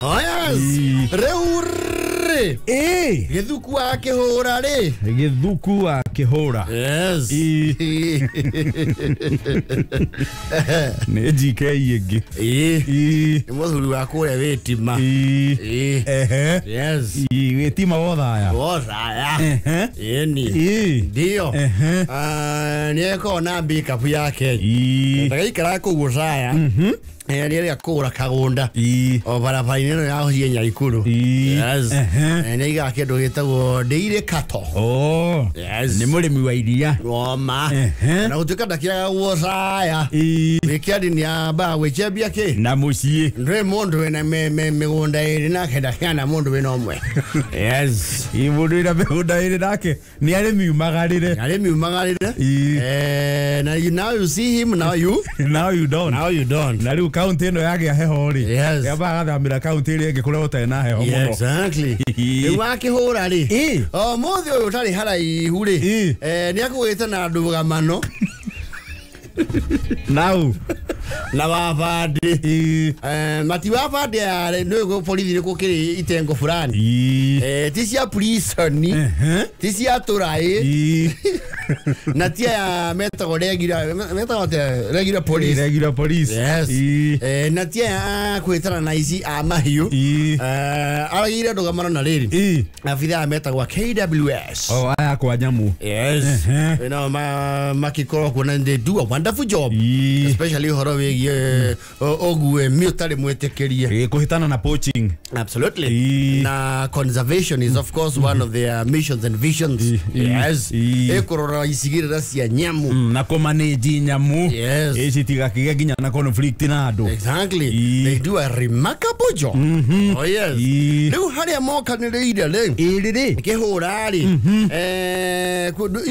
Oh yes. Rĩu rĩ Ĩ gĩthuku akĩhũra rĩ. Gĩthuku akĩhũra. Yes. Ĩ. Nĩ GK ĩngĩ. Ĩ. Ĩ. Nĩ mũthuri wa kũrĩa wĩtima. Ĩ. Ĩ. Ehe. Yes. Ĩ, wĩtima wothaya. Wothaya. Ehe. Ĩni. Ĩ. Ndio. Ehe. Ah, nĩ ekorwo na mbikabu yake. Ĩ. Ndagaikara kũu Ũcaya. Nĩ arĩa kũgũra kagũnda. Ĩ. O barabara-inĩ ĩno ya gũthiĩ Nyaikuru. Ĩ. Yes. Ehe. Nĩ aigaga kĩndũ gĩtagwo dairy cattle. Oh. Yes. Nĩ mũrĩmi wa iria. Woma. Ehe. Na gũtuĩka ndakĩaga guocaya. Ĩ. Wikendi nĩ ambaga gwĩchembia kĩ. Na mũciĩ. Ndũrĩ mũndũ wĩna mĩgũnda ĩrĩ nake ndakĩana mũndũ wĩna ũmwe. Yes. Ĩ, mũndũ wĩna mĩgũnda ĩrĩ nake nĩ arĩmi umagarĩre. Arĩmi umagarĩre. Ĩ. Na you, now you see him, now you Now you don't. now you don't. Na rĩu kaunti ĩno yagĩa heho rĩ, Yes. yambaga gathamĩra kaunti ĩrĩa ĩngĩ kũrĩa gũtarĩ na heho Yeah, mũno. exactly. Rĩu akĩhũra rĩ. Ĩ. O mũthĩ ũyũ ũtarĩ haraihu rĩ. Ĩ. Nĩ akũgĩte na ndũgamano Nau. Na wabandĩ. Ĩ. Mati wabandĩ aya rĩ, nĩ borithi nĩ gũkĩrĩ itengo fulani. Ĩ. Ti cia prison, Ehe. ti cia tũraĩ Ĩ. na ti aya metagwo regular, metagwo atĩa, regular police. Regular police. Yes. Ĩ. Na ti aya a kwĩtana na ici a mahiũ. Ĩ. Aragĩire ndũgamano na rĩrĩ Ĩ. abithaa aya metagwo KWS. O aya kwa nyamũ. Yes. Ehe. You know, makikorwo kuona they do a wonderful job. Ĩ. Especially ũhoro wĩgiĩ ũguĩmi ũtarĩ mwĩtĩkĩrie. Ĩ, kũhĩtana na poaching. Absolutely. Ĩ. Na conservation is of course one of their missions and visions. Ĩ, ĩ, Yes. ĩ. Ĩkũrora icigĩrĩra cia nyamũ. Na kũmanĩnji nyamũ. Yes. Ĩ, citigakĩgĩe nginya na conflict na andũ. Exactly. Ĩ. They do a remarkable job. Oh yes. Ĩ. Rĩu harĩa mokanĩrĩire rĩ Ĩrĩ rĩ. kĩhũra rĩ,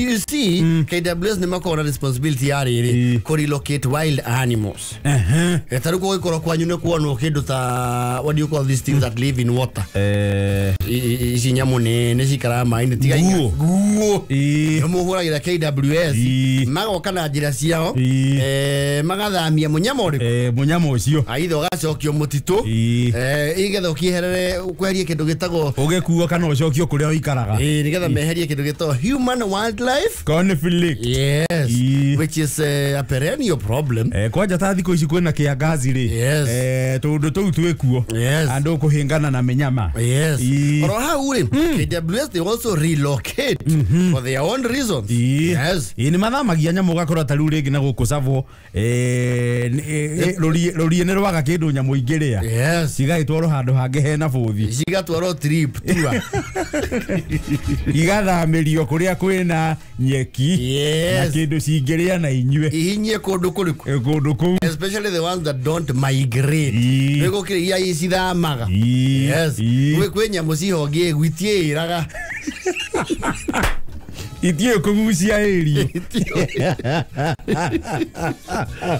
you see, KWS nĩ makoragwo na responsibility ya rĩrĩ Ĩ. kũ relocate wild animals. Ehe. Ta rĩu kũgĩkorwo kwanyu nĩ kuonwo kĩndũ ta, what do you call these things that live in water? Ici nyamũ nĩ cikaraga maĩ-inĩ tiga Nguo. Nguo. Ĩ. Nĩ mũhũragĩra KWS Ĩ. magoka na njĩra ciao, Ĩ. magathamia mũnyama ũrĩkũ, Mũnyamũ ũcio. aitha ũgacokio mũtitũ, Ĩ. igetha ũkĩeherere kweheria kĩndũ gĩtagwo Ũgĩkuo kana ũcokio kũrĩa ũikaraga. Ĩ, nĩgetha meherie kĩndũ gĩtagwo human wildlife Conflict. Yes. Ĩ. Which is a perennial problem. Kwanja ta thikũ ici kwĩna kĩangazi rĩ, Yes. tũndũ tũu twĩkuo, Yes. andũ kũhĩngana na mĩnyama. Yes. Ĩ. Oro hau rĩ, KWS they also relocate for their own reasons. Ĩ. Yes. Ĩ, nĩ mathamagia nyamũ ũgakora ta rĩu rĩngĩ na gũkũ Tsavo, rũriĩ nĩ rwaga kĩndũ nyamũ ingĩrĩa, cigagĩtwarwo handũ hangĩ hena bũthi. Cigatwarwo trip tour. Igathamĩrio kũrĩa kwĩna nyeki na kĩndũ cingĩrĩa na inyue. Ihinyie kũndũ kũrĩkũ? Kũndũ kũu. Especially the ones that don't migrate. Ĩ. Nĩ gũkĩrĩ iria cithamaga. Ĩ. Yes. Ĩ. Kwĩ nyamũ cihongie itiĩraga. Itiũĩ kũgucia ĩrio.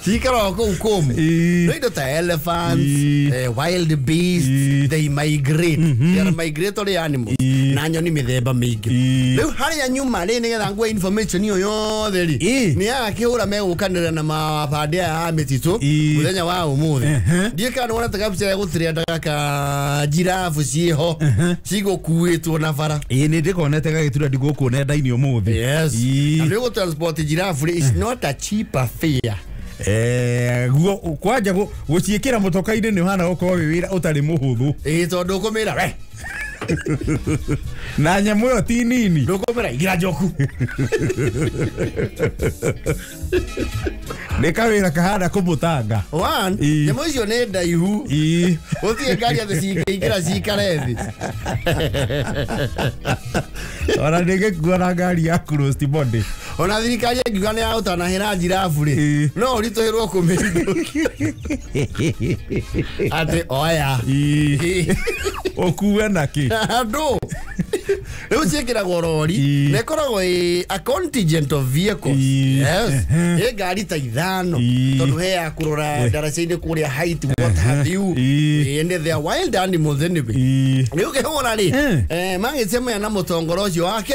Cikaraga kũu kũmũ. Ĩ. No indo ta elephants, Ĩ. wild beasts, Ĩ. they migrate. They are migratory animals. Ĩ. Na nyoni mĩthemba mĩingĩ. Ĩ. Rĩu harĩa nyuma rĩ, nĩgetha ngue information ĩyo yothe rĩ, Ĩ. nĩ agakĩhũra megũkanĩra na mabandĩ aya a mĩtitũ Ĩ. mũthenya wa ũmũthĩ. Ehe. Ndiĩ kana nĩwonete kabica ya gũtirendaga ka jirabu ciĩho cigũkuĩtwo na bara. Ĩ, nĩ ndĩkonete gagĩtura ndigũkũ nenda-inĩ ũmũthĩ. Yes. Ĩ. Na nĩ transport giraffe rĩ is not a cheap affair. Guo kwanja gũciĩkĩra mũtoka-inĩ nĩ ũhana gũkorwo wĩ wĩra ũtarĩ mũhũthũ. Ĩ, tondũ ũkũmĩra we Na nyamũ ĩyo ti nini. Ndũkũmĩra igira njoku. Nĩ kawĩra kahana kũmũtanga. One, Ĩ. nyamũ icio nĩ ndaihu. Ĩ. Gũtirĩ ngari atĩ cingĩingĩra cikare thĩ. Ona ndĩngĩkua na ngari ya closed body. Ona thirikari ĩngiuga nĩ yagũtanahĩra njirabu rĩ, Ĩ. no ũritũhĩrwo kũmĩindũkia atĩ oya. Ĩ. Ĩ. Ũkue na kĩ? Andũ rĩu ciĩkĩragwo rori Ĩ. na ĩkoragwo ĩ a contingent of vehicles. Ĩ. Yes. Ehe. Ĩ ngari ta ithano, Ĩ. tondũ he ya kũrora ndaraca-inĩ kũrĩa height, what have you. Ĩ. Ĩ, and they are wild animals anyway. Ĩ. Rĩu kĩhũra rĩ, magĩcemania na mũtongoro ũcio wake.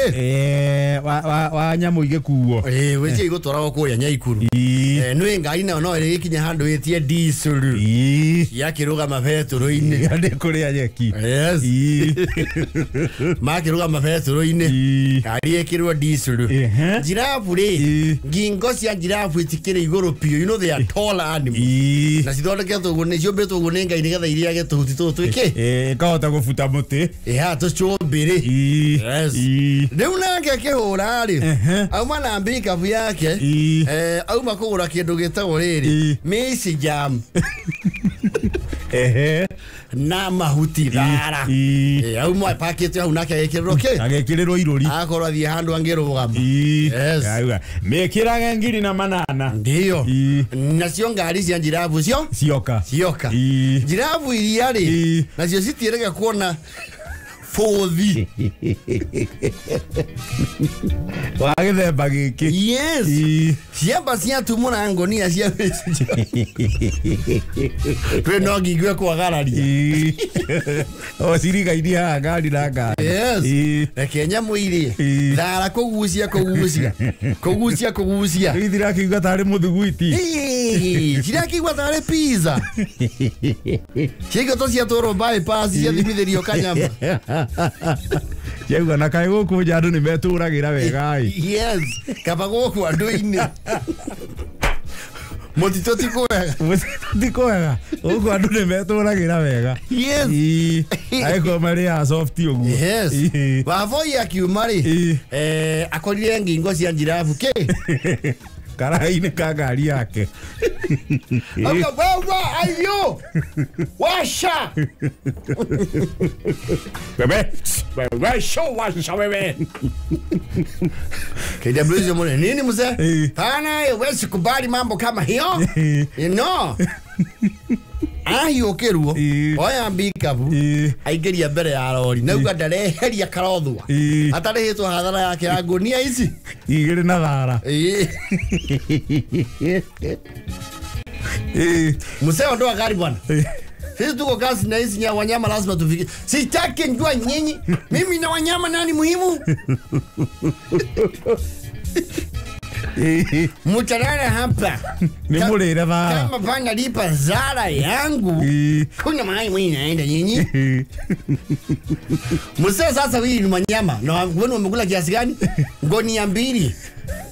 Wa nyamũ igĩkuo. Ĩ, wĩcio igũtwaragwo kũrĩa Nyaikuru. Ĩ. Nĩ ngari nayo no ĩrĩgĩkinya handũ ĩtie diesel yakĩrũgama betũrũ-inĩ. Andĩ kũrĩa nyeki. Yes. Makĩrũgama betũrũ-inĩ ngari ĩkĩrwo diesel. Njirabu rĩ, ngingo cia njirabu itikĩrĩ igũrũ biũ. You know they are tall animals. Na cithondeketwo ũguo nĩ ciũmbĩtwo ũguo nĩ Ngai nĩgetha iriage tũhuti tũtũ twĩke. Ĩkahota gũbuta mũtĩ. Ĩha tũcũmbĩrĩ. Yes. Rĩu nake akĩhũra rĩ, auma na mbikabu yake, auma kũgũra kĩndũ gĩtagwo rĩrĩ maize jam na mahuti thara. Auma pakĩte hau nake agĩkĩrĩrwo kĩ? Agĩkĩrĩrwo irũri. Akorwo athiĩ handũ angĩrũgama. Yes. Mĩkĩrage 1,800. Ndio. Nacio ngari cia njirabu cio cioka. Cioka. Njirabu iria rĩ, nacio citiĩrĩga kuona fothi. Wa gĩthemba gĩkĩ. Yes. Ciamba ciatumũra ngonia cia twĩ no ngingue kwagararia. O cirigainie haha ngari na ngari. Yes. Reke nyamũ irie. Thara kũgucia kũgucia. Kũgucia kũgucia. Rĩu ithirakiuga tarĩ mũthuguiti. Cirakĩigua tarĩ pizza. Ciaigua to ciatwarwo bypass ciathimithĩrio kanyama. Ciauga na kaĩ gũkũ nja andũ nĩ metũragĩra wega ĩ. Yes. Kaba gũkũ andũ-inĩ. Mũtitũ ti kwega. Mũtitũ ti kwega. Gũkũ andũ nĩ metũragĩra wega. Yes. Angĩkorwo marĩaga soft ũguo. Yes. Wavoi akiuma rĩ, akorire ngingo cia njirabu kĩ? Karaĩ-inĩ ka ngari yake. Auga wewe ayo. Washa. Bebe, wewe show washa wewe. KWZ mwana nini mzee? Pana wewe sikubali mambo kama hiyo. You know. Ahiũkĩrwo oya mbikabu aingĩria mbere ya rori na uga ndareheria karothwa atarĩhĩtwo hathara yake ya ngunia ici igĩrĩ na thara. Mzee ondoa gari bwana. Sisi tuko kazi na hizi wanyama lazima tufike. Sitaki njua nyinyi. Mimi na wanyama nani muhimu? Mutalala hapa. Nimulire thara. Kama panga lipa zara yangu. Kuna mahali mwenye naenda nyinyi. Mzee sasa hii ni wanyama. Na wewe umekula kiasi gani? Ngonia 2.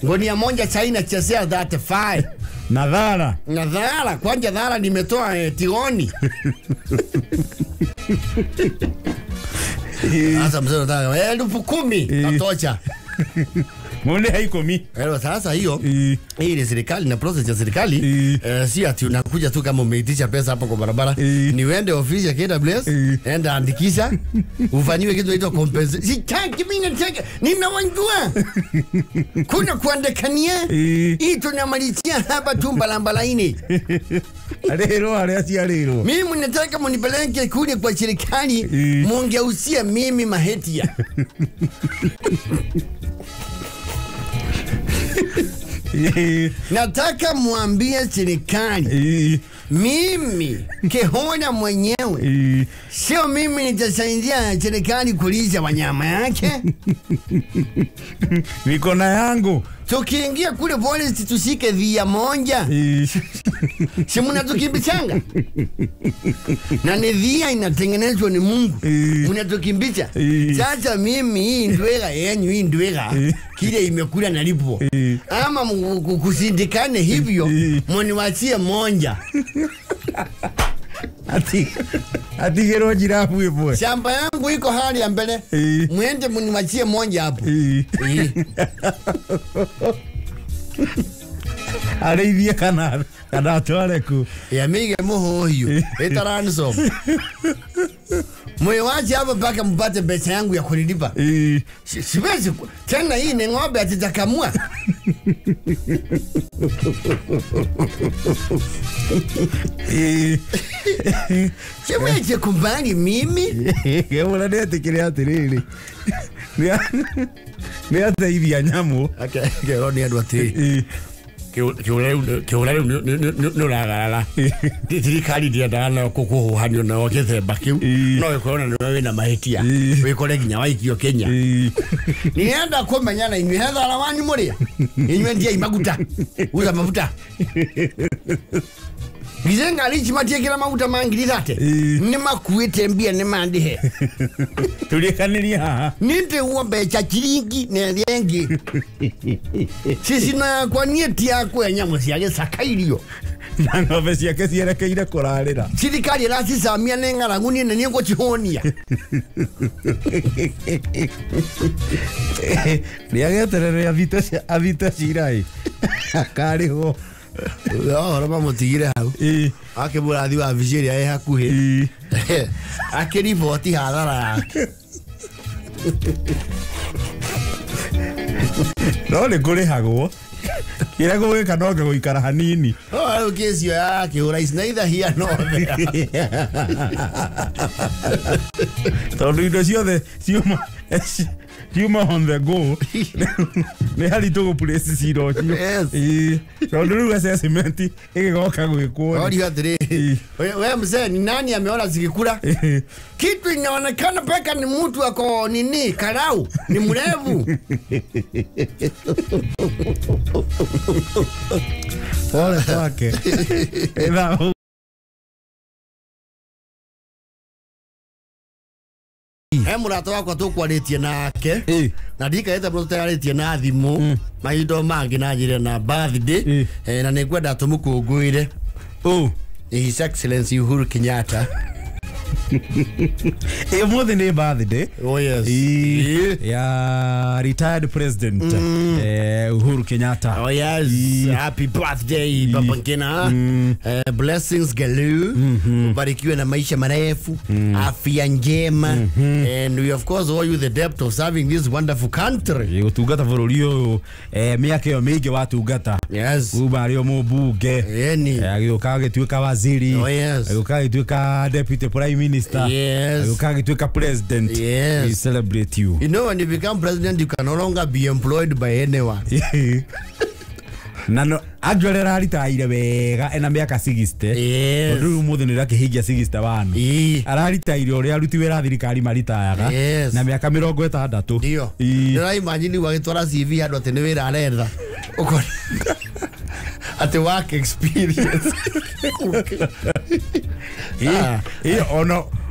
Ngonia 1 China chesea 35. Na dhara. Na dhara, kwanja dhara nimetoa tigoni. Sasa mzee unataka 10,000 natocha. Mbona haikomi? Sasa hiyo hii ni serikali na process ya serikali. Si ati unakuja tu kama umeitisha pesa hapo kwa barabara. Ni uende ofisi ya KWS, enda andikisha, ufanyiwe kitu inaitwa compensation. Sitaki mimi nataka ninawajua. Kuna kuandikania. Hii tunamalizia hapa tu mbalambalaini. Alero alero. Mimi nataka mnipeleke kule kwa serikali mungeusia mimi mahetia. Nataka muambie serikali mimi Kihona mwenyewe sio mimi nitasaidia serikali kulisha wanyama yake. Niko na yangu. Tukiingia kule polisi tushike dhia moja. Si mnatukimbishanga? Na ni dhia inatengenezwa ni Mungu. Mnatukimbisha. Sasa mimi hii ndwega yenyu hii ndwega kile imekula nalipo. Ama kusindikane hivyo mniwachie moja. Ati gero jirafu ipo. Shamba yangu iko hali ya mbele. Muende mniwachie moja hapo. Arĩithie kana atware ku. Ya mige muho hiyo. Eta ransom. Mwiwache hapo mpaka mpate pesa yangu ya kunilipa. Siwezi tena hii ni ng'ombe atitakamua. Siwezi kubali mimi. Kebora nĩetĩkĩre atĩrĩrĩ. Nĩ ateithia nyamũ. Akerwo nĩ andũ atĩrĩ. Kiura riu ni uragarara thirikari ndiendaga nayo kukuhuhanio nayo githemba kiu no ikorwo na niwe wina mahitia wikore nginya waikio Kenya. Nienda kumenya na inyuĩ hethara wanyu muria inyuĩ ndiai maguta uza mafuta githe ngari ici matiĩkĩra maguta ma ngiri 30 nĩ makuĩte mbia nĩ mandihe tũrĩkanĩria haha nĩndĩguo mbeca chiringi na ĩrĩa ĩngĩ cicino yakwa niĩ ti yakwa nyamũ cia gĩcaka irio na ng'ombe ciake cierekeire kũrarĩra thirikari ĩracicamia nĩ ng'aragu niĩ nĩ niĩ ngũcihũnia nĩageterere athite cira ĩ akarĩhwo ũhoro mamũtigire hau akĩmũrathi wabici ĩrĩa ĩ hakuhĩ akĩriboti hathara yake no nĩ kũrĩhagwo kĩrĩa gũgĩka no gũikara hanini no rĩu kĩci ĩyo yakĩhũra is neither here nor there tondũ indo ciothe ciuma on the go nĩ haritũ gũ place cira ũcio tondũ rĩu assessment ĩgĩgoka gwĩkwo orio atĩrĩrĩ we mzee ni nani ameona zikikula kitu inaonekana peka ni mtu ako nini karau ni mrevu pole kwake he mũrata wakwa tũkwarĩtie nake na ndikarĩte mũno tũtarĩtie na thimũ mahinda mangĩ na njĩre na birthday na nĩngwenda tũmũkũngũĩre His Excellency Uhuru Kenyatta. Ũmũthĩ nĩ birthday. Oh yes. Ya retired president Uhuru Kenyatta. Oh yes. Happy birthday Baba Ngina. Blessings galore. Ubarikiwe na maisha marefu, afya njema, and we of course owe you the debt of serving this wonderful country. Gũtungata bũrũri ũyũ mĩaka ĩyo mĩingĩ watungata. Yes. Kuma arĩ o mũmbunge. Agĩũka agĩtuĩka waziri. Oh yes. Agĩũka agĩtuĩka deputy prime minister. Yes. Agĩũka president. Yes. We celebrate you. You know, when you become president, you can no longer be employed by anyone. Na no actually araritaire wega ena mĩaka 60. Yes. Tondũ rĩu ũmũthĩ nĩ ũrakĩhingia 61. Araritaire ũrĩa aruti wĩra thirikari maritayaga. Yes. Na mĩaka 60. Ndio. Ndĩraimagine wagĩtwara CV handũ atĩ nĩ wĩra aretha. Ũkona atĩ work experience.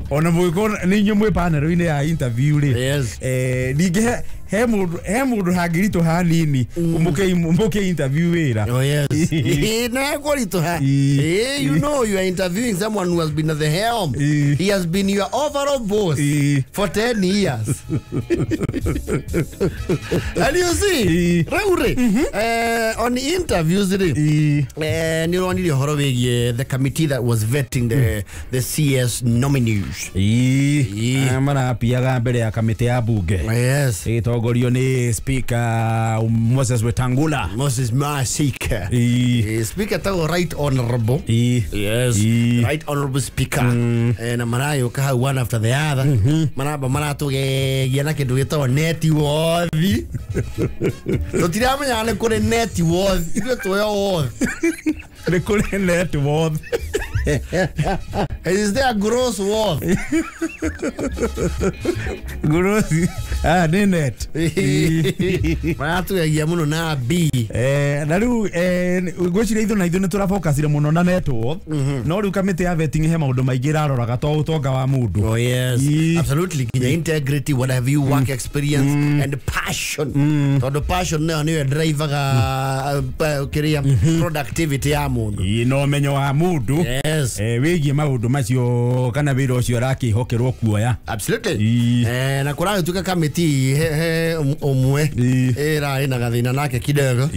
Ona mũgĩkorwo nĩ inyuĩ mwĩ panel-inĩ ya interview rĩ. Yes. Ningĩ he mũndũ hangĩritũha hanini mũkĩ interview wĩra. Oh yes. No kũritũha. You know you are interviewing someone who has been at the helm. He has been your overall boss for 10 years. And you see, rĩu rĩ, on interviews rĩ, nĩ ũronire ũhoro wĩgiĩ the committee that was vetting the CS nominees. Marapiaga mbere ya kamĩtĩ ya bunge. Yes. Ĩgĩtongorio nĩ Speaker Moses Wetangula. Moses Masika. Speaker tagwo Right Honorable. Yes. Right Honorable Speaker. Na marayũka hau one after the other. Maramba maratũgegia na kĩndũ gĩtagwo net worth. Tũtiramenya nĩ kũrĩ net worth. Ithuĩ tũĩ worth. Nĩ kũrĩ net worth. Is there gross worth? Gross. Nĩ net. Maratũgegia mũno na B. Na rĩu ngwĩciria ithuĩ na ithuĩ nĩ tũrabokacire mũno na net worth. No rĩu kamĩtĩ ya vetting he maũndũ maingĩ ĩraroraga to ũtonga wa mũndũ. Oh yes. Absolutely. Nginya integrity, what have you, work experience and passion. Tondũ passion nayo nĩyo ĩdrivaga kĩrĩa productivity ya mũndũ. Na ũmenyo wa mũndũ. Yes. Wĩgiĩ maũndũ macio kana wĩra ũcio arakĩhokerwo kuoya. Absolutely. Na kũragĩtuĩka kamĩtĩ he ũmwe ĩrarĩ na gathĩna nake kidogo.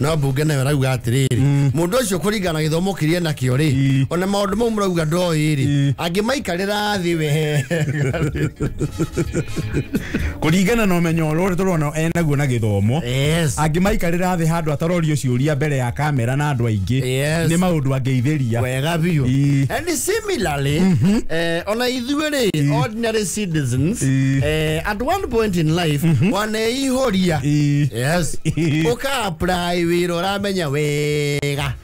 No mbunge nayo ĩrauga atĩrĩrĩ, mũndũ ũcio kũringana na gĩthomo kĩrĩa enakĩo rĩ, ona maũndũ mau mũrauga ndoĩ rĩ, angĩmaikarĩra thĩ wega. Kũringana na ũmenyo ũrĩa tũrona enaguo na gĩthomo. Yes. Angĩmaikarĩra thĩ handũ atarorio ciũria mbere ya kamera na andũ aingĩ, Yes. nĩ maũndũ angĩithĩria. Wega biũ. interview. And similarly, ona ithuĩ rĩ, ordinary citizens, at one point in life, waneihoria. Yes. Uka apply wĩra ũramenya wega.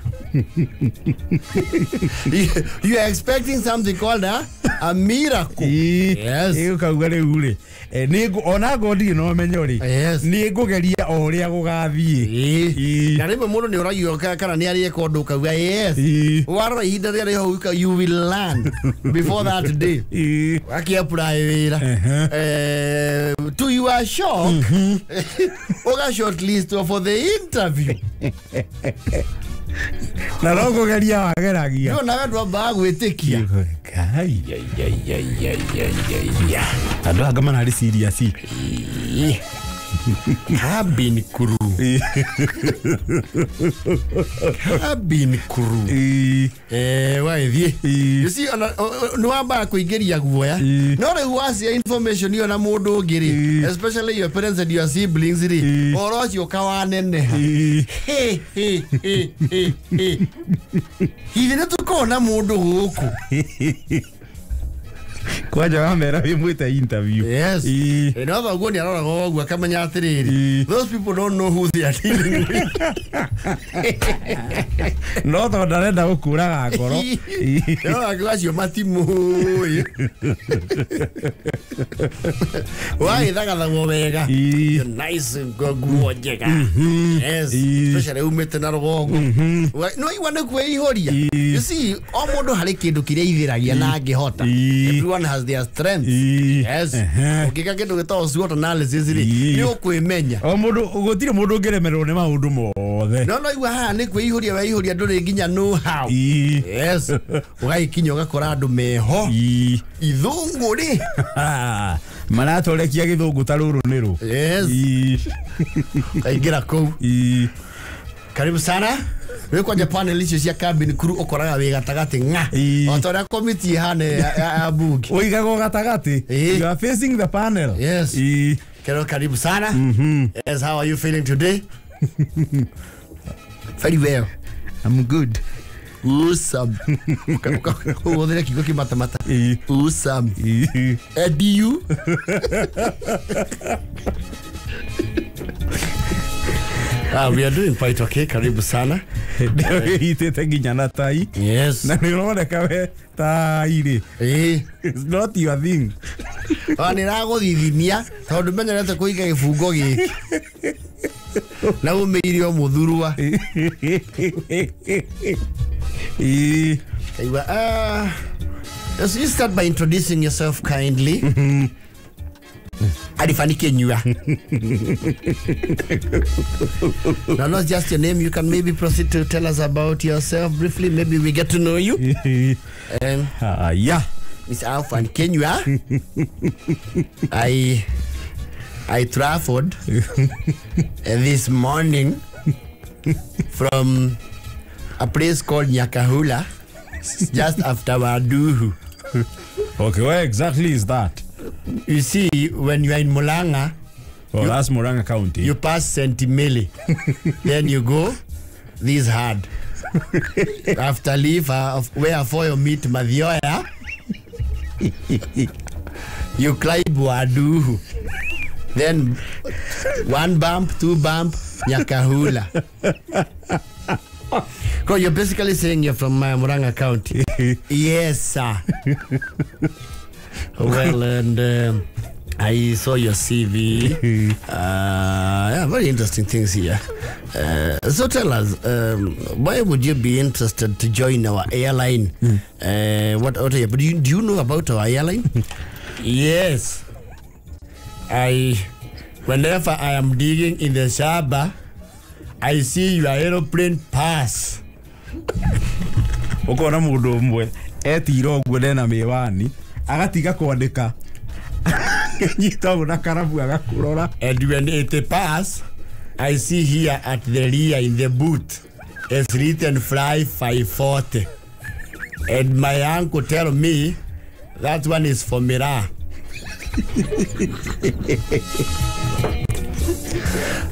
You are expecting something called a miracle. Yes. Ukauga rĩu rĩ, ona ngorwo ndirĩ na ũmenyo rĩ, nĩ ngũgeria o ũrĩa gũgathiĩ. Na rĩmwe mũndũ nĩ ũragio kana nĩ arĩeka ũndũ ũkauga yes. Warora ihinda rĩrĩa rĩho you will learn before that day. Waki apply wĩra. To your shock, uga shortlist for the interview. Na no kũgeria wageragia. No nawe ndwambaga gwĩtĩkia. Ngai. Andũ anga mararĩ serious. Cabin crew. Cabin crew. Waithiĩ. You see, nĩ wambaga kũingĩria guoya. No rĩu wacia information ĩyo na mũndũ ũngĩ rĩ, especially your parents and your siblings rĩ, ũhoro ũcio ũkawaneneha. Hihi nĩ tũkona mũndũ gũkũ? Kwanja wamera wĩ mwĩte interview. Yes. No thoguo nĩ aroraga ũguo akamenya atĩrĩrĩ, those people don't know who they are dealing with. No tondũ ndarenda gũkũraga ngoro. No akiuga acio matimũĩ. Wagĩthagathagwo wega. Nice nguo njega. Yes. Especially umĩte na rũgongo. No igua nĩ kwĩihũria. You see, o mũndũ harĩ kĩndũ kĩrĩa aithĩragia na angĩhota. Everyone has their strengths. Yes. Ũngĩka kĩndũ gĩtagwo SWOT analysis rĩ, nĩ ũkwĩmenya. O mũndũ gũtirĩ mũndũ ũngĩremererwo nĩ maũndũ mothe. No no igua haha nĩ kwĩihũria weihũria ndũrĩ nginya know how. Yes. Ũgagĩkinya ũgakora andũ meho. Ithũngũ rĩ. Maratorekia gĩthũngũ ta rũrũ nĩ rũ. Yes. Ũkaingĩra kũu. Karibu sana. Rĩu kwanja panel icio cia cabin crew ũkoraga wĩ gatagatĩ ng'a. O ta ũrĩa committee ĩhana ya bunge. Ũigagwo gatagatĩ. You are facing the panel. Yes. Kero karibu sana. Yes, how are you feeling today? Very well. I'm good. Awesome. Ũhũthĩre kiugo kĩmatamata. Awesome. And you? We are doing quite okay. Karibu sana. Wĩitĩte nginya na tai. Yes. Na nĩ ũroneka we tai rĩ. It's not your thing. Nĩ ragũthithimia tondũ menyerete kũiga gĩbungo gĩkĩ. Na ũmĩire o mũthurwa. Kaigua, you start by introducing yourself kindly. Alifani Kenyua. Now, not just your name, you can maybe proceed to tell us about yourself briefly. Maybe we get to know you. Yeah. Miss Alfan Kenyua. I traveled this morning from a place called Nyakahula, just after Waduhu. Okay, where exactly is that? You see, when you are in Murang'a, that's Murang'a County. You pass Sentimele, then you go this hard. After leave, where for you meet Mathioya, you climb Waduhu. Then one bump, two bump, Nyakahula. Because you're basically saying you're from Murang'a County. Yes, sir. Well, and I saw your CV. Yeah, very interesting things here. So tell us, why would you be interested to join our airline? What do you know about our airline? Yes. Whenever I am digging in the Shaba, I see your aeroplane pass. Ũkona mũndũ ũmwe etira ũguo ndena mĩwani agatiga kwandĩka nyita ũguo na karabu agakũrora. And when it pass, I see here at the rear in the boot, it's written fly 540. And my uncle tell me that one is for Mira.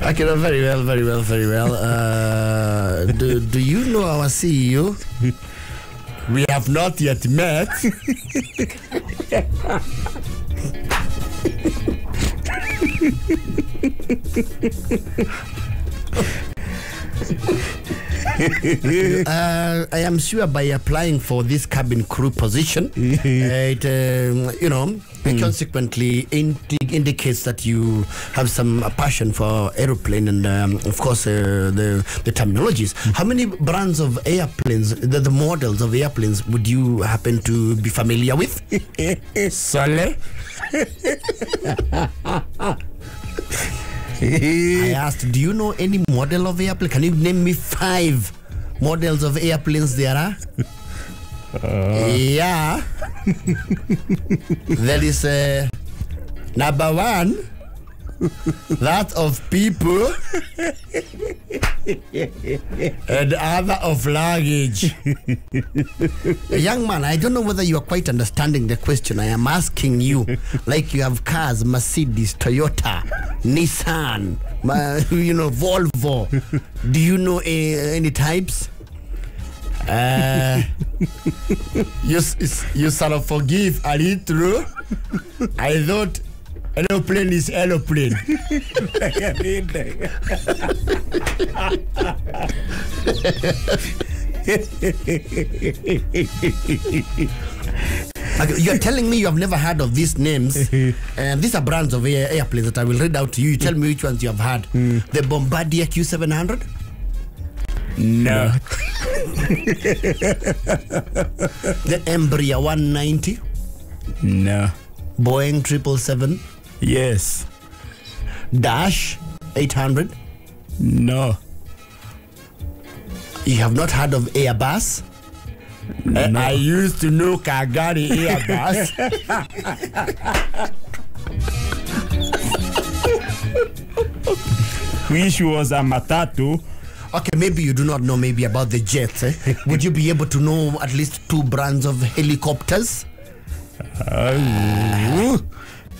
Okay, very well, very well, very well. Do you know our CEO? We have not yet met. I am sure by applying for this cabin crew position, it you know, it consequently indicates that you have some passion for aeroplane and of course the terminologies. How many brands of airplanes, the models of airplanes, would you happen to be familiar with? Sole? I asked, do you know any model of airplane? Can you name me 5 models of airplanes there are? Yeah. There is number 1, that of people, and other of luggage. Young man, I don't know whether you are quite understanding the question I am asking you. Like you have cars, Mercedes, Toyota, Nissan, you know, Volvo. Do you know any types? You sort of forgive a little. I thought aeroplane is aeroplane. Okay, you're telling me you have never heard of these names. These are brands of airplanes that I will read out to you. You tell me which ones you have heard. The Bombardier Q700? No. The Embraer 190? No. Boeing 777? Yes. Dash 800? No. You have not heard of Airbus? No. I used to know Kagari Airbus. Which was a matatu. Okay, maybe you do not know maybe about the jets. Eh? Would you be able to know at least 2 brands of helicopters?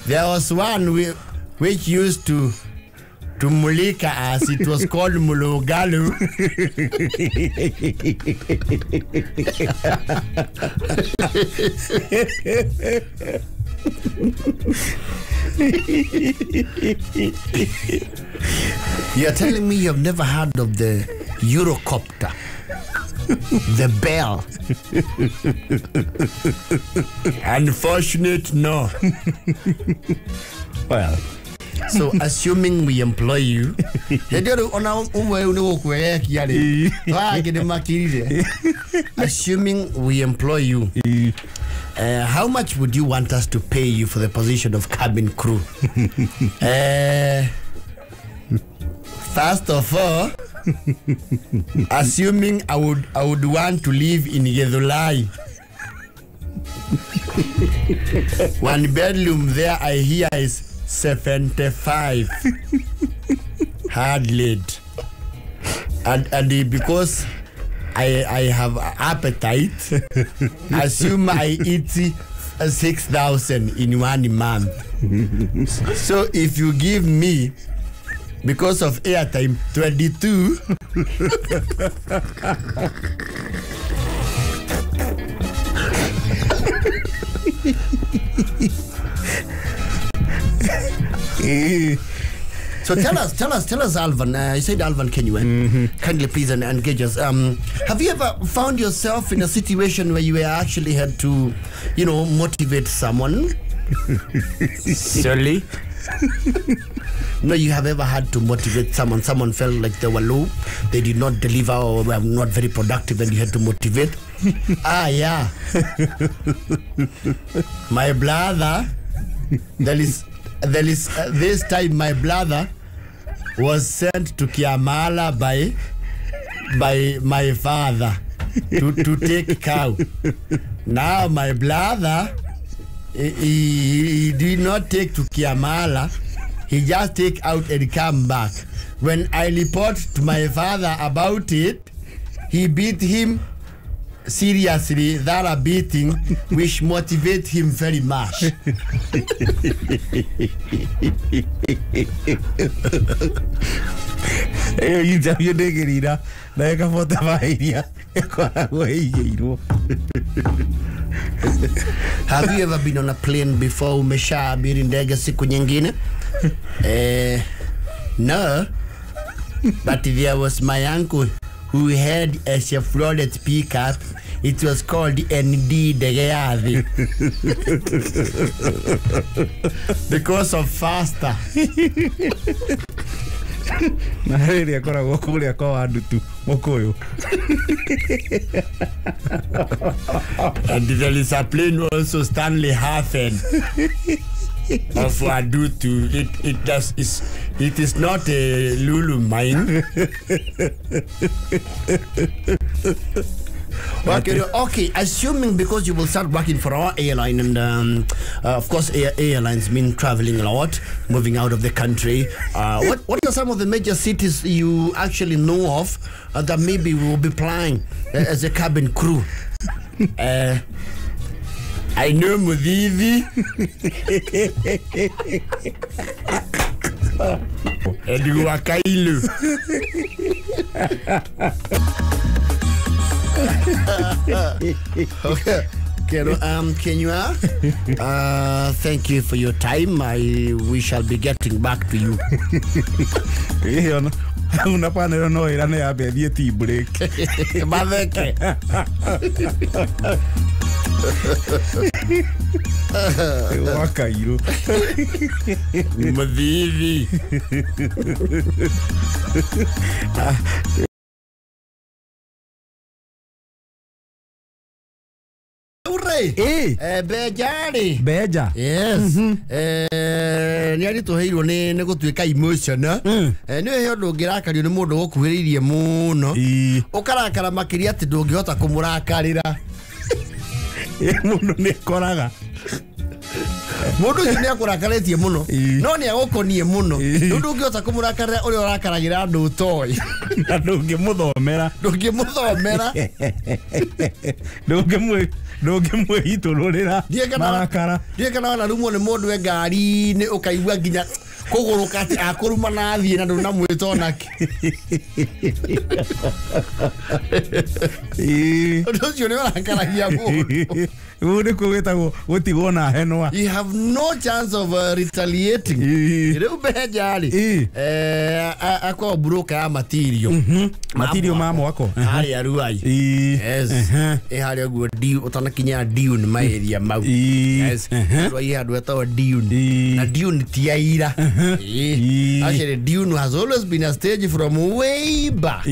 There was one which used to mulika us. It was called Mulogalu. You're telling me you have never heard of the Eurocopter, the Bell? Unfortunate, no. Well, so assuming we employ you, assuming we employ you, how much would you want us to pay you for the position of cabin crew? First of all, assuming I would want to live in Githurai. One bedroom there I hear is 75. Hard lead. And because I have appetite, assume I eat 6,000 in 1 month. So if you give me, because of airtime, 22. So tell us, Alvan. You said Alvan Kenyue. Kindly please and engage us. Have you ever found yourself in a situation where you actually had to, you know, motivate someone? Surely. No, you have ever had to motivate someone. Someone felt like they were low, they did not deliver or were not very productive, and you had to motivate. Ah, yeah. My brother, there is this time my brother was sent to Kiamala by my father to take cow. Now my brother, he did not take to Kiamala. He just take out and come back. When I report to my father about it, he beat him Seriously, that a beating which motivate him very much. Ĩyo interview ndĩngĩrira ndagĩka 45 iria ĩkoragwo ĩigĩirwo. Have you ever been on a plane before? Umeshaabiri ndege siku nyingine? No, but there was my uncle who had a Chevrolet pickup. It was called ND ndege ya thĩ because of faster. Na rĩrĩa akoragwo kũrĩa kwa Wandutu Mũkũyũ. And there is a plane also, Stanley Hafen of Wandutu. It is not a Lulu mine. Okay, assuming because you will start working for our airline, and of course airlines mean traveling a lot, moving out of the country. What are some of the major cities you actually know of that maybe we will be flying as a cabin crew? I know Muthithi. And Wakailu. Okay. Kenyua, thank you for your time. We shall be getting back to you. Unapanero no ĩrane ya mbethie tea break. Matheke. Wakairu. Muthithi. Beja-rĩ. Beja. Yes. Nĩ aritũhĩirwo nĩ gũtuĩka emotional. Nĩ he ũndũ ũngĩrakario nĩ mũndũ ũgũkuhĩrĩirie mũno. Ũkarakara makĩria atĩ ndũngĩhota kũmũrakarĩra. Mũndũ nĩ akoraga. Mũndũ ũcio nĩ akũrakarĩtie mũno. No nĩ agũkonie mũno. Rĩu ndũngĩhota kũmũrakarĩra ũrĩa ũrakaragĩra andũ ũtoĩ. Na ndũngĩmũthomera. Ndũngĩmũthomera. Ndũngĩmwĩitũrũrĩra marakara. Ndiũĩ kana wanarumwo nĩ mũndũ e ngari-inĩ ũkaigua nginya kũgũrũka atĩ akũruma na athiĩ na ndũnamwĩta onake. Ũndũ ũcio nĩ ũrakaragia mũndũ. Ũũ nĩkuo gwĩtagwo gũtigwo na henwa. You have no chance of retaliating. Rĩu Beja-rĩ, akoragwo broker ya material. Material ma mwako. Harĩa Ruai. Yes. Ĩ harĩa ũguo ũtanakinya Dune ma area mau. Yes. Ruai handũ hetagwo Dune. Na Dune ti ya ira. Actually Dune has always been a stage from way back.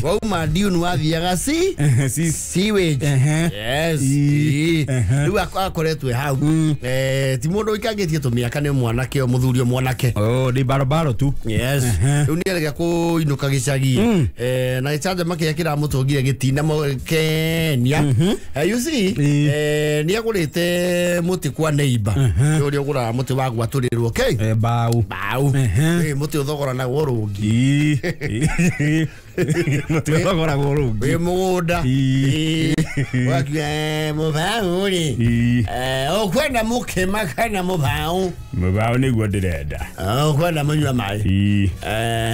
Wauma Dune wathiaga sewage. Yes. Rĩu akoretwo hau. Ti mũndũ ũikangĩtie tũmĩaka nĩ mwanake o mũthuri o mwanake. Oh, nĩ barobaro tu. Yes. Rĩu nĩ arega kũinũka gĩcagi. Na gĩcanjama kĩrĩa kĩramũtũngire gĩtina Kenya. You see, nĩ agũrĩte mũtĩ kwa neighbor. Ũrĩa ũgũraga mũtĩ wa gwatũrĩrwo, okay? Mbau. Mbau. Mũtĩ ũthogoranagwo rũngi. Mũtĩ ũthogoragwo rũngi. Wĩ mũgũnda. Wakiuga mũbaũ rĩ. Ũkwenda mũkĩma kana mũbaũ? Mũbaũ nĩguo ndĩrenda. Ũkwenda mũnyua maĩ?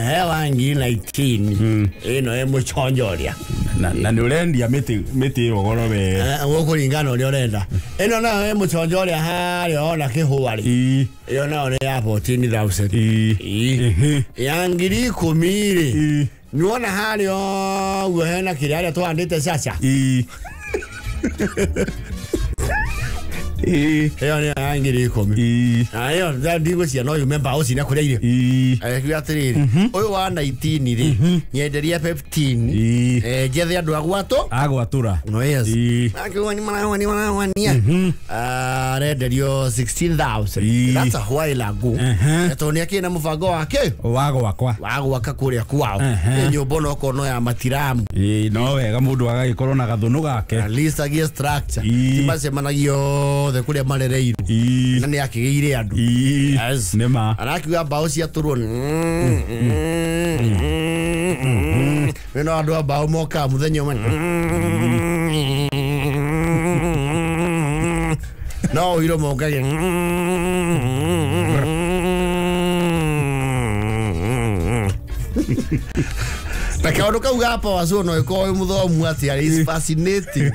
He wa ngiri 19. Ĩno ĩ mũchonjoria. Na nĩ ũrendia mĩtĩ ĩyo goro we. Gũkũringana ũrĩa ũrenda. Ĩno nayo ĩ mũchonjoria harĩa ona kĩhũa rĩ. Ĩyo nayo nĩ ya 14,000. Ya ngiri 10 rĩ. Nĩwona harĩa ũguo hena kĩrĩa harĩa tũhandĩte caca. Ĩyo nĩ ya ngiri 10. Na ĩyo ndigwĩciria no yume mbaũ cina kũrĩa irio. Akiuga atĩrĩrĩ, ũyũ wa 19 rĩ, nyenderia 15. Njethe andũ a gwatũ. Agwatũra. No yes. Akiuga nĩ marahwania. Arenderio 16,000. That's a while ago. Tondũ nĩ akĩrĩ na mũbango wake wa gwakwa. Wa gwaka kũrĩa kwao. Nyũmba no okorwo no ya matiramu. No wega mũndũ agagĩkorwo na gathũnũ gake. At least agĩe structure. Ti macemanagia othe kũrĩa marereirwo. Na nĩ akĩgĩire andũ. Yes. Nĩ ma. Arakiuga mbaũ ciatũrwo. Wĩna andũ a mbaũ mokaga mũthenya ũmwe. No ũiro mongage. Na kaũndũ kau ga power saw no ĩkorwo wĩ mũthomu atĩa, is fascinating.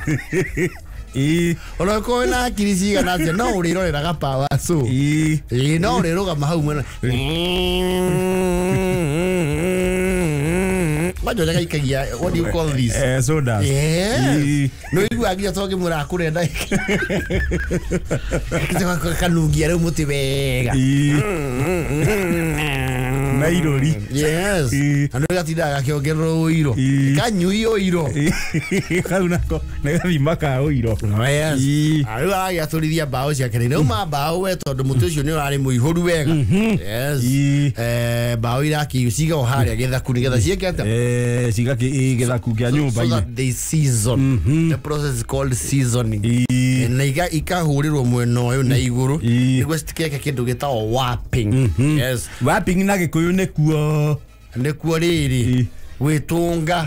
Ona ĩkorwo wĩna hakiri cigana atĩa no ũrĩroreraga power saw. Ĩĩ no ũrĩrũgama hau mwena. Majo gaikagia, what do you call this? Soda. Yes. No igua nginya to ngĩmwĩra akũrenda. Kanungia rĩu mũtĩ wega. Na irori. Yes. Andũ gatindaga gakĩongererwo ũiro. Kanyui ũiro. Kau nako nĩ gathima ka ũiro. Yes. Rĩu aragĩatũrithia mbaũ ciake nĩ uma mbaũ we tondũ mũtĩ ũcio nĩ ũrarĩ mũihũru wega. Yes. Mbaũ irakĩcigagwo harĩa gĩthaku nĩgetha ciĩke atĩa? Cigakĩ gĩthaku kĩa nyũmba. So that they season. The process is called seasoning. Na ikahũrĩrwo mwena ũyũ na igũrũ nĩguo citikeke kĩndũ gĩtagwo warping. Yes. Warping na Gĩkũyũ nĩkuo nĩkuo rĩrĩ gwĩtũnga.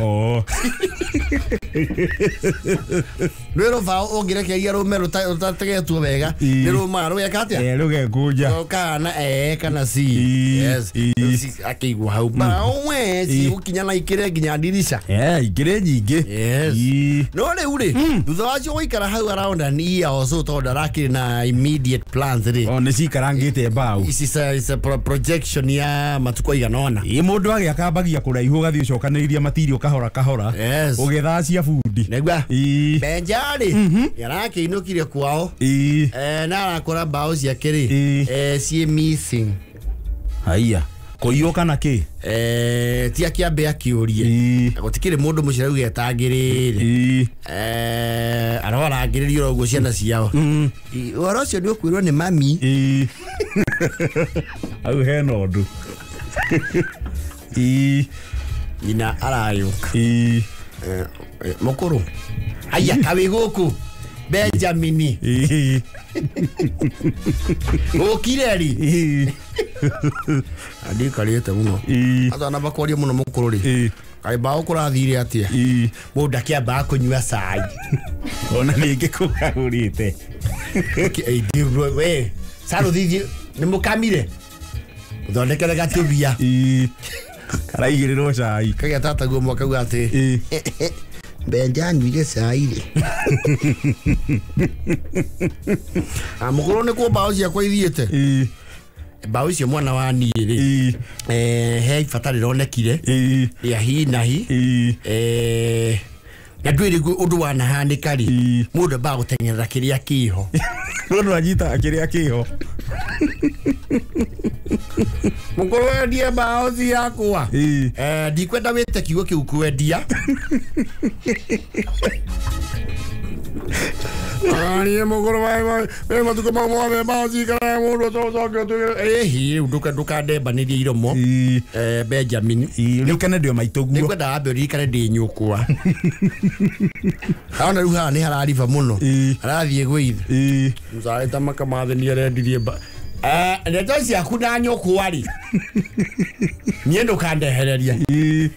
Nĩ rũbaũ ũngĩrekereria rũme rũtategetwo wega nĩ rũmaga rũgeka atĩa? Rũgekũnja. Rũkahana E kana C. Yes. Akĩigwo hau mbaũ we cigũkinya na ikĩre nginya ndirica. Ikĩrĩ nyingĩ. Yes. No rĩu rĩ thutha wacio gũikara hau around an year or so tondũ ndarakĩrĩ na immediate plans rĩ. Nĩ cikarangĩte mbaũ. Ici is a projection ya matukũ aigana ũna. Mũndũ agĩakambagia kũraihu ũgathiĩ ũcokanĩrĩirie matirio kahora kahora. Ũgĩthaa cia bundi. Nĩguo. Benja rĩ nĩarakĩinũkire kwao na arakora mbaũ ciake rĩ ciĩ missing. Haiya. Kũiywo kana kĩ? Ti akĩambe akĩũrie. Gũtikĩrĩ mũndũ mũciĩ arauga etangĩrĩre. Arorangĩrĩrio ũguo ciana ciao. Ũhoro ũcio nĩ ũkwĩrwo nĩ mami. Hau hena ũndũ. Nyina arayũka. Mũkũrũ. Haiya kawĩ gũkũ Benjamini. Ũkire rĩ? Andikarĩte mũno. Atanamba kwaria mũno mũkũrũ rĩ. Kaĩ mbaũ kũrathire atĩa? Mũndũ akĩambaga kũnyua cai. Ona ningĩ kũgarũrĩte. We carũthithi nĩ mũkamire. Mũthondekere gatubia. Karaigĩrĩrwo cai. Kagĩa tataguo mwakauga atĩ Benja anyuire cai rĩ. Mũkũrũ nĩkuo mbaũ ciakwa ithiĩte. Mbaũ icio mwana wa niĩ rĩ he ibata rĩronekire rĩa hi na hi na ndwĩrĩ ũndũ wanahanĩka rĩ mũndũ ambaga gũteng'erera kĩrĩa kĩho. Mũndũ anyitaga kĩrĩa kĩho. Mũkũrũ endie mbaũ ciakwa. Ndikwenda wĩte kiugo kĩu kwendia. Niĩ mũkũrũ wĩ matukũ mau mothe mbaũ cikaraga mũndũ ũcoke ũtuĩke ĩhi rĩu ndũkandembanĩrie iromo. Benjamin. Ririkane ndĩ o maitũ guo. Nĩngwenda wambe ũririkane ndĩ nyũkwa. Ona rĩu haha nĩ harariba mũno. Arathiĩ gwĩithe. Mũcarĩta makamathĩ nĩ arendirie ndeto ciaku na nyũkwa rĩ niĩ ndũkandehererie.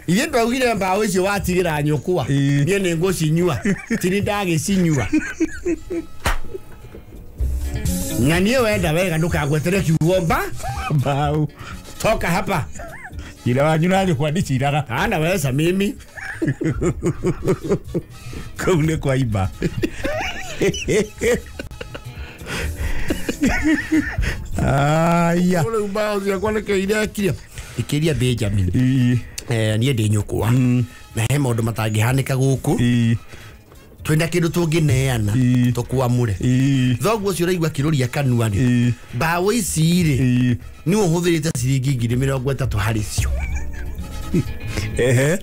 Ithuĩ twaugire mbaũ icio watigĩra nyũkwa niĩ nĩ ngũcinyua tini ndagĩcinyua. Na niĩ wenda wega ndũkagwetere kiugo mbaũ. Toka hapa. Cira wanyu na nyũkwa ndiciraga. Ana weza mimi. Kũu nĩ kwa imba. Aya. Kũrĩ mbaũ ciakwa nĩkĩ irekire. Ĩkĩria Benjamin. Niĩ ndĩ nyũkwa. Na he maũndũ matangĩhanĩka gũkũ. Twĩna kĩndũ tũngĩneana tũkwamũre. Thoguo ũcio ũraigua akĩrũria kanua rĩ mbaũ ici rĩ nĩwe ũhũthĩrĩte ciringi 30,000 harĩ cio. Ehe.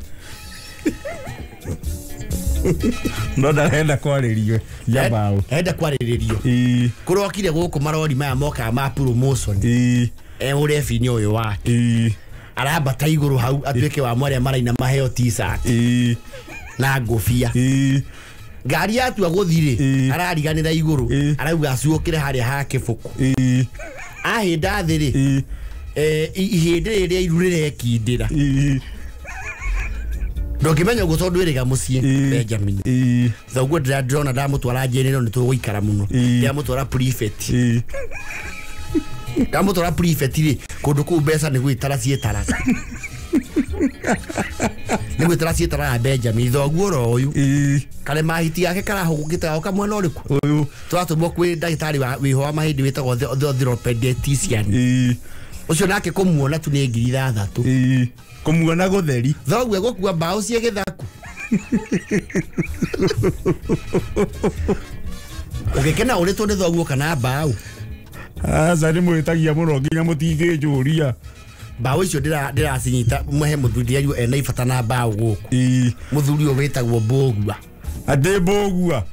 No ndarenda kwarĩrio ya mbaũ. Arenda kwarĩrĩrio. Kũrokire gũkũ marori maya mokaga ma promotion. Ũrebi-inĩ ũyũ wake. Arambata igũrũ hau atuĩke wa mwarĩa maraina maheo t-shirt. Na ngũbia. Ngari yatua gũthiĩ rĩ arariganĩra igũrũ arauga acuokĩre harĩa ha kĩbũkũ. Ahĩnda thĩ rĩ ihĩndĩ rĩrĩa iru rĩrekindĩra. Ndũngĩmenya ũguo tondũ wĩrĩga mũciĩ Benjamin. Thoguo ndĩrona ndamũtwara njĩrĩro nĩ tũgũikara mũno. Ndĩramũtwara prefect. Ndamũtwara prefect rĩ kũndũ kũu mbeca nĩ gwĩtara ciĩtaraga. Nĩ gwĩtara ciĩtaraga Benjamin thoguo oro ũyũ. Kare mahiti yake karahũgũkĩte goka mwena ũrĩkũ? Ũyũ. Tũratũmwo kwĩ ndagĩtarĩ wĩho wa mahĩndĩ wĩtagwo orthopedician. Ũcio nake kũmuona tu nĩ 6,000. Kũmuona gũtheri. Thoguo egũkua mbaũ cie gĩthaku. Ũgĩkena ũrĩtwo nĩ thoguo kana mbaũ? Aca nĩ mwĩtagia mũno nginya mũtingĩnjũria. Mbaũ icio ndĩracinyita mũhe mũthuri ariũ ena ibata na mbaũ gũkũ. Mũthuri ũyũ wĩtagwo Mbũgua. Atĩ Mbũgua?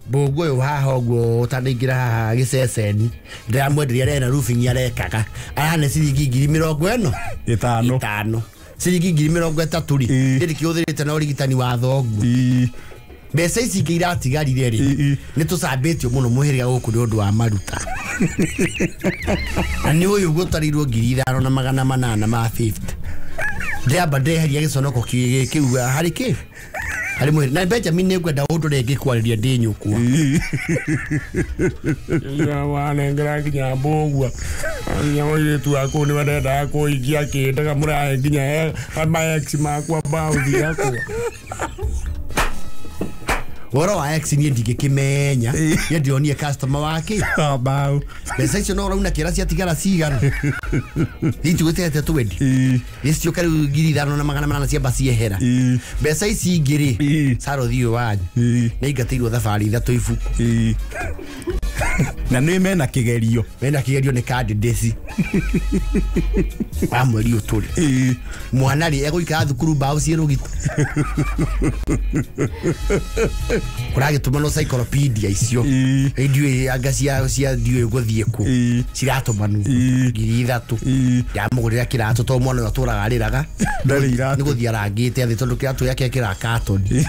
Mbũgua ũyũ haha ũguo ũtanaingĩra haha gĩceceni ndĩramwenderia arena roofing arekaga arane ciringi 50,000 ĩtano. Ciringi 30,000 rĩ ndĩrĩkĩhũthĩrĩte na ũrigitani wa thoguo. Mbeca ici ingĩ iratigarire rĩ nĩ tũcambĩtio mũno mũhĩrĩga gũkũ nĩ ũndũ wa maruta. Na nĩ ũyũ gũtarĩirwo 5,850. Ndĩramba ndeheria gĩconoko kĩu harĩ kĩ? Harĩ mũhĩrĩga. Na Benjamin nĩ ngwenda ũndũ rĩngĩ kwarĩria ndĩ nyũkwa. Wanengera nginya Mbũgua. Nginya mũirĩtu wakwa nĩwe ndendaga kũhikia kĩndega mũrahe nginya ma ex makwa mbaũ ciakwa. Ũhoro wa ex niĩ ndingĩkĩmenya. Niĩ ndĩronire customer wake. Mbaũ. Mbeca icio no ũrauna kĩra ciatigara cigana. Itugĩtete twendi. Nĩcioka rĩu 5,800 ciamba ciehera. Mbeca ici ingĩ rĩ Sarothi ũyũ wanyu nĩ aingatĩirwo thabarĩ 3 ibuku. Na nĩ mena kĩgerio. Mena kĩgerio nĩ candidates. Wa mweri ũyũ tũrĩ. Mwana rĩ egũikara thukuru mbaũ ciĩ rũgito. Kũragĩtũmanwo encyclopedia icio. Ndiũĩ anga cia ndiũĩ gũthiĩ kũ. Ciratũmanwo 3,000. Ndamũgũrĩra kĩratũ tondũ mwana ũyũ atũraga arĩraga. Ndarĩ iratũ. Nĩ gũthiĩ arangĩte thĩ tondũ kĩratũ gĩake kĩra katoni.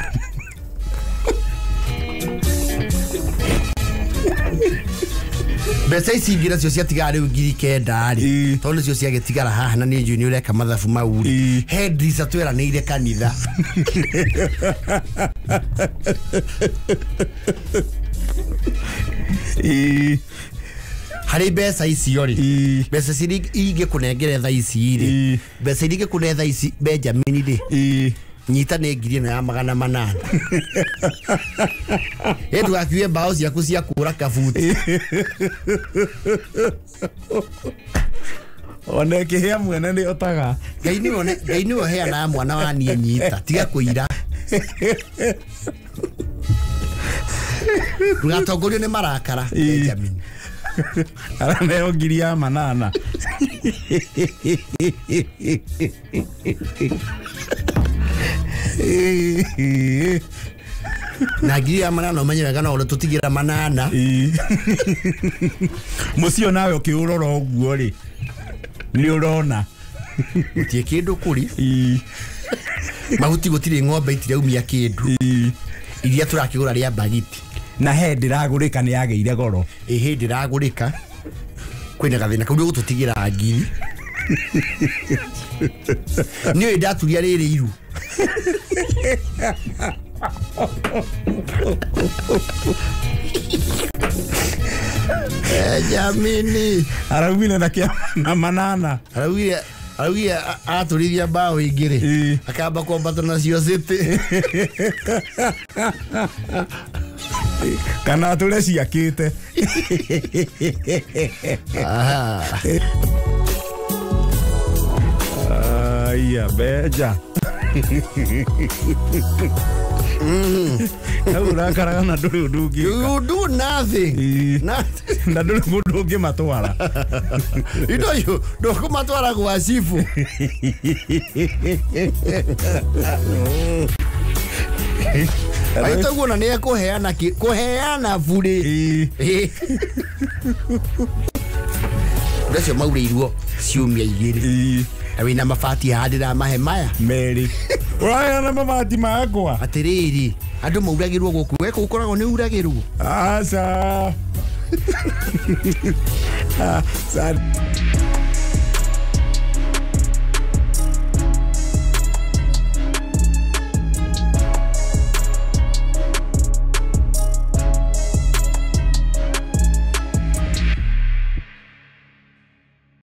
Mbeca ici ingĩ nacio ciatigara rĩu 9,000 rĩ tondũ nĩcio ciagĩtigara haha na nĩ njũĩ nĩ ũreka mathabu mau rĩ he ndirica tweranĩire kanitha. Harĩ mbeca icio rĩ mbeca iria ingĩkũnengere thaa ici rĩ mbeca iria ingĩkũne thaa ici Benjamin rĩ nyita nĩ 8,800. Ĩ ndũgakiue mbaũ ciaku cia kũra kabuti. Ona ĩkĩhĩa mwene nĩ otaga. Ngai nĩwe ũheanaga mwana wa niĩ nyita tiga kũira. Ndũgatongorio nĩ marakara Benjamin. Araneo 8,000. Na 8,000 ũmenye wega no ũrĩtũtigĩra 8. Mũciĩ nawe ũkĩũrora ũguo rĩ nĩ ũrona gũtirĩ kĩndũ kũrĩ. Mahuti gũtirĩ ng'ombe itiraumia kĩndũ. Iria tũrakĩgũra rĩa mbagiti. Na he ndĩragũrĩka nĩ yagĩire goro. Ĩhĩ ndĩragũrĩka kwĩna gathĩna kau nĩũgũtũtigĩra 1,000. Nĩũĩ ndaturia rĩrĩ iru. Jamini araumire na kĩa na 8. Araugire atũrithia mbaũ ingĩ rĩ akamba kwambata nacio city. Kana atũre ciakĩte. Aya Benja. Hau ũrakaraga na ndũrĩ ũndũ ũngĩka. You do nothing. Na ndũrĩ mũndũ ũngĩmatwara. You know you ndũkũmatwara gwa cibũ. Aitoguo na nĩ ekũheana kũheana burĩ. Ndacio maurĩirwo ciumia 2. Na wĩna mabati haha ndĩramahe maya merĩ. Ũraheana mabati makwa. Atĩrĩrĩ andũ mauragĩrwo gũkũ we kũu ũkoragwo nĩ uragĩrwo. Aca. Aca.